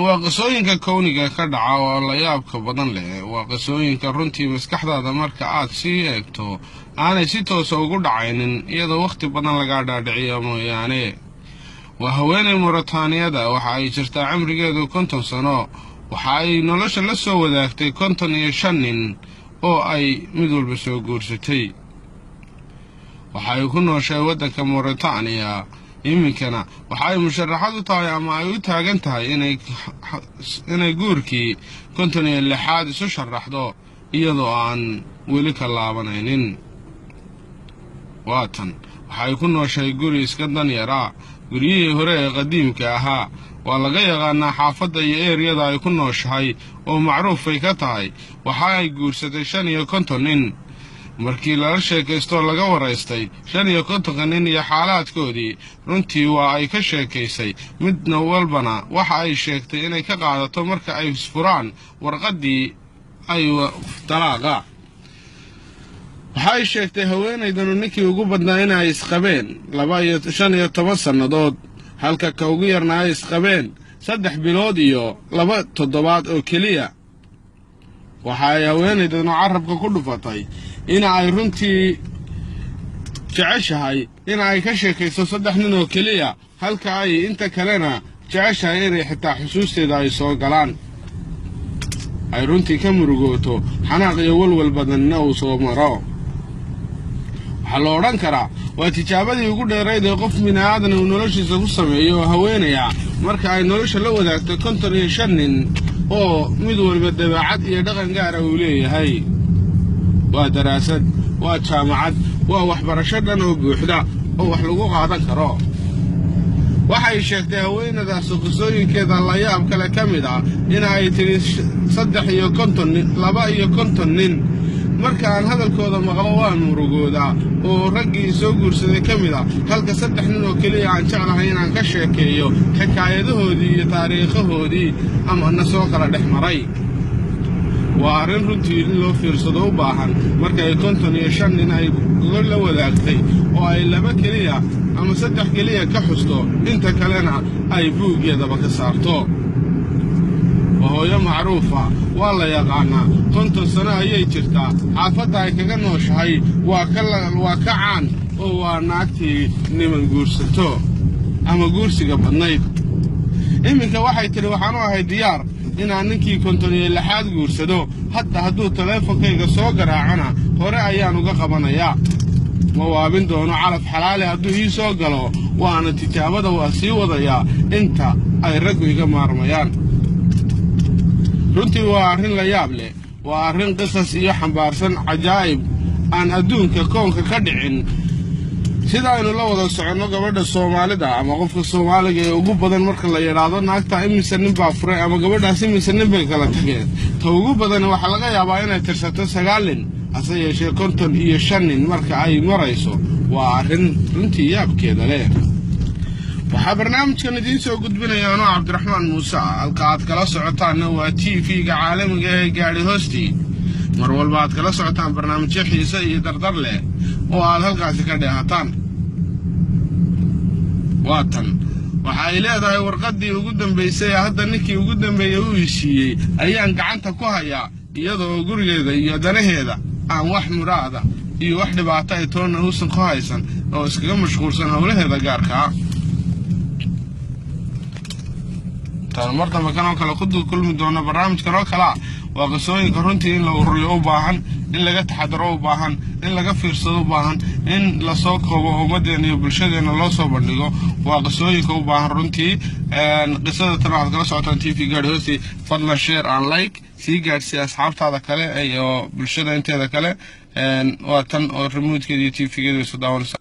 Waa qisooyinka kowniga ka dhaca oo la yaabka badan leh. Waa qisooyinka runtii maskaxdaada marka aad sii eegto aanay si toosa ugu dhacaynin, iyadoo wakhti badan lagaa dhaadhiciyo mooyaane. Waa haweenay Muritaaniyada. Waxa ay jirtaa cimrigeedu 50 sano. Waxa ay nolosha la soo wadaagtay 55 nin oo ay mid walba soo guursatay. Waxa ay ku nooshahay waddanka Mauritaniya. Iminkana waxa ay musharaxad u tahay ama ay u taagan tahay inay guurkii 56aad isu sharaxdo, iyadoo aan weli ka laabanaynin. Waatan waxa ay ku nooshahay guri iska danyara, guryihii hore ee qadiimka ahaa. Waa laga yaqaanaa xaafadda iyo eeriyada ay ku nooshahay oo macruufay ka tahay. Waxa ay guursatay 55 nin. Markii lala sheekaystoo laga waraystay 55ka nin iyo xaalaadkoodii, runtii waa ay ka sheekaysay. Midna walbana waxa ay sheegtay inay ka qaadato marka ay isfuraan warqaddii ay dalaaqa. Waxa ay sheegtay haweenaydanu ninkii ugu badnaa inay isqabeen 15 sannadood, halka ka ugu yarna ay isqabeen 3 bilood iyo 2 toddobaad oo keliya. Waxa ay haweenaydanu carabka ku dhufatay in ay runtii jeceshahay in ay ka sheekayso saddex nin oo keliya, halka ay inta kalena jeceshahay inay xitaa xusuusteeda ay soo galaan, ay runtii ka murugooto, xanaaq iyo walwal badanna uu soo maro. Waxaa la odhan karaa waa tijaabadii ugu dheerayd ee qof bini'aadan uu noloshiisa ku sameeyo oo haweenaya, marka ay nolosha la wadaagto 55 nin oo mid walba dabeecad iyo dhaqan gaara uu leeyahay. Waa daraasad, waa jaamacad, waa waxbarasho dhan oo buuxda oo wax lagu qaadan karo. Waxay sheegtay haweenadaasi qisooyinkeeda layaab kale ka mid ah in ay tidhi: 53 nin, 52 nin marka aan hadalkooda maqlo waan murugoodaa, oo raggii soo guursaday ka mid ah, halka saddex nin oo keliya aan jeclahay inaan ka sheekeeyo xikaayadahoodii iyo taariikhahoodii ama na soo kala dhex maray. Waa arrin runtii in loo fiirsado u baahan marka ay 55 nin ay gogol la wadaagtay oo ay laba keliya ama saddex keliya ka xusto, inta kalena ay buuggeedaba ka saarto. Waa hooyo macruufa, waa la yaqaannaa. 50 sano ayay jirtaa. Xaafadda ay kaga nooshahay waa ka caan oo waa naagtii niman guursato ama guursiga badnayd. Iminka waxay tidhi: "Waxaan u ahay diyaar inaan ninkii 56aad guursado. Hadda hadduu taleefonkayga soo garaacona, hore ayaan uga qabanayaa. Ma waabin doono calaf xalaali hadduu ii soo galo, waana tijaabada waa sii wadayaa inta ay raggu iga maarmayaan." Runtii waa arrin la yaab leh, waa arrin qisas iyo xambaarsan cajaa'ib aan adduunka koonka ka dhicin. Sida aynu la wada soconno, gabadha Soomaalida ama qofka Soomaaliga ee ugu badan marka la yidhaahdo naagta imise nin baa furay ama gabadhaas imise nin bay kala tageen, ta ugu badan waxaa laga yaabaa inay tirsato sagaal nin. Hase yeeshee 55 nin marka ay marayso, waa arrin runtii yaabkeeda leh. Waxaa barnaamijkan idiin soo gudbinaya anoo Cabdiraxmaan Muuse ah. Halka aad kala socotaanna waa TV-ga caalamiga ee Gaadhi Hoostii. Mar walba aad kala socotaan barnaamijyo xiise iyo dardar leh oo aad halkaasi ka dheehataan. Waa tan. Waxa ay leedahay: "Warqaddii ugu dambaysay ee hadda ninkii ugu dambeeyey uu isiiyey ayaan gacanta ku hayaa," iyadoo gurigeeda iyo danaheeda aan wax muraada iyo wax dhibaato ay toonna uusan ku haysan oo iskaga mashquulsan howlaheeda gaarkaa. Intaan mar dambe kanoo kale ku kulmi doono barnaamijkan oo kalea, waa qisooyinka runtii in la ururiyo u baahan, in laga taxadaro u baahan, in laga fiirsado u baahan, in lasoo koobo oo ummaddeena iyo bulshadeenna loo soo bandhigo. Waa qisooyinka u baahan runtii. Qisada tan waxaad kala socotaan TV Gaadhi Hoosti. Fadlan share and like sii gaadhsii asxaabtaada kale iyo bulshada inteeda kale. Waa tan oo remote-keeda iyo TV-geeda isu daawanaysa.